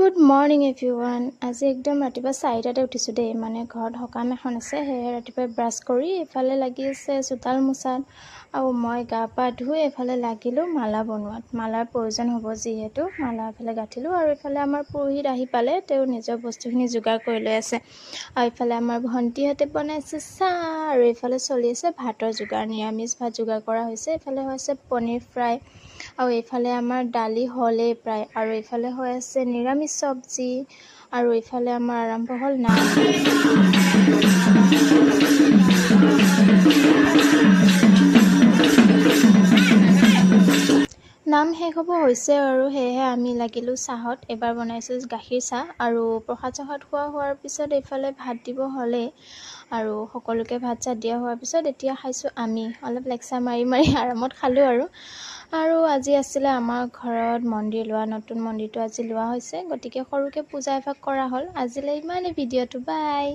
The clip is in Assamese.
Good morning everyone. আজি একদম ৰাতিপুৱা 4টাতে উঠিছোঁ দেই। মানে ঘৰত সকাম এখন আছে, সেয়ে ৰাতিপুৱাই ব্ৰাছ কৰি এইফালে লাগি আছে চোতাল মোচাত আৰু মই গা পা ধুই এইফালে লাগিলোঁ মালা বনোৱাত। মালাৰ প্ৰয়োজন হ'ব যিহেতু মালা এইফালে গাঁঠিলোঁ আৰু এইফালে আমাৰ পুৰোহিত আহি পালে, তেওঁ নিজৰ বস্তুখিনি যোগাৰ কৰি লৈ আছে। আৰু এইফালে আমাৰ ভণ্টিহঁতে বনাইছে চাহ আৰু এইফালে চলি আছে ভাতৰ যোগাৰ। নিৰামিষ ভাত যোগাৰ কৰা হৈছে। এইফালে হৈছে পনীৰ ফ্ৰাই আৰু এইফালে আমাৰ দালি হ'লেই প্ৰায় আৰু এইফালে হৈ আছে নিৰামিষ চব্জি আৰু এইফালে আমাৰ আৰম্ভ হ'ল নাম। নাম শেষ হ'ব হৈছে আৰু সেয়েহে আমি লাগিলোঁ চাহত। এইবাৰ বনাইছোঁ গাখীৰ চাহ আৰু প্ৰসাদ চসাদ খোৱা হোৱাৰ পিছত এইফালে ভাত দিব হ'লেই আৰু সকলোকে ভাত চাত দিয়া হোৱাৰ পিছত এতিয়া খাইছোঁ আমি। অলপ লেকচাৰ মাৰি মাৰি আৰামত খালোঁ আৰু আৰু আজি আছিলে আমাৰ ঘৰত মন্দিৰ লোৱা, নতুন মন্দিৰটো আজি লোৱা হৈছে, গতিকে সৰুকৈ পূজা এভাগ কৰা হ'ল। আজিলৈ ইমানেই ভিডিঅ'টো, বাই।